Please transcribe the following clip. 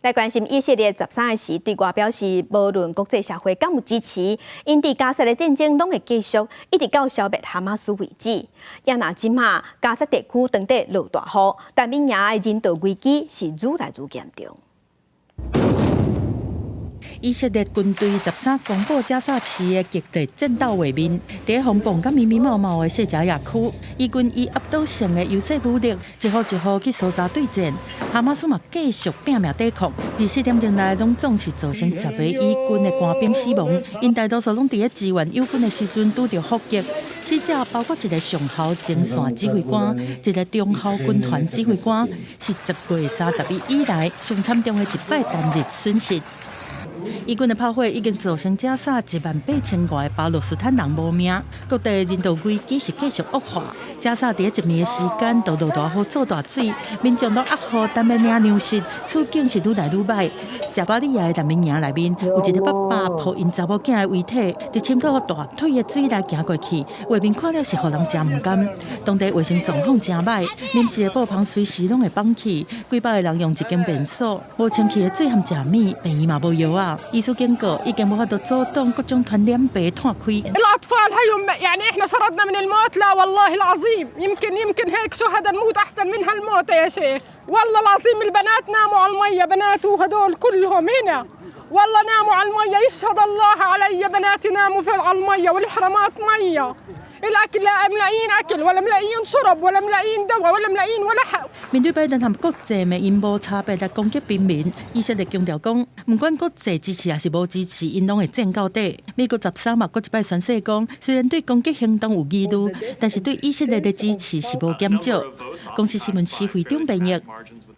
來關心以色列十三時對外表示，無論國際社會敢有支持，𪜶佇加薩的戰爭攏會繼續，一直到消滅哈馬斯為止。也若這馬加薩地區當地落大雨，難民營的人道危機是愈來愈嚴重。以色列軍隊十三公布加薩市的激烈戰鬥畫面，佇風暴佮密密麻麻的細甲野區，以軍以壓倒性的優勢武力，一戶一戶去搜查對戰。哈馬斯嘛繼續拚命抵抗，24點鐘內攏總是造成10個以軍的官兵死亡，𪜶大多數攏佇咧支援友軍的時陣拄著伏擊，死者包括一個上校前線指揮官，一個中校軍團指揮官，是10月31以來上慘重的一擺單日損失。以軍的炮火已經造成加薩1萬8千外巴勒斯坦人無命，各地人道危機是繼續惡化。加薩佇一暝的時間就落大雨做大水，民眾攏壓雨等欲領糧食，處境是愈來愈䆀。賈巴利亞的難民營內面有一個爸爸抱𪜶查某囝的遺體，佇深到大腿的水內行過去，畫面看了是予人誠毋甘。當地衛生狀況誠䆀，臨時的布棚隨時攏會崩去，幾百個人用一間便所，無清氣的水和食物，病院嘛無藥仔。醫師警告，已經無法度阻擋各種傳染病湠開。 الأطفال هيهم يعني إحنا شردنا من الموت لا والله العظيم يمكن يمكن هيك شهداء نموت أحسن من هالموتة يا شيخ والله العظيم البنات ناموا على المية بنات وهدول كلهم هنا والله ناموا على المية يشهد الله علي بناتي ناموا في على المية والحرامات مية الأكل لا ملاقيين أكل ولا ملاقيين شرب ولا ملاقيين دواء ولا ملاقيين ولا حق。面對拜登和國際罵𪜶無差別來攻擊平民，以色列強調講，毋管國際支持抑是無支持，𪜶攏會戰到底。美國十三嘛，閣一擺宣示講，雖然對攻擊行動有疑慮，但是對以色列的支持是無減少。公視新聞施惠中編譯。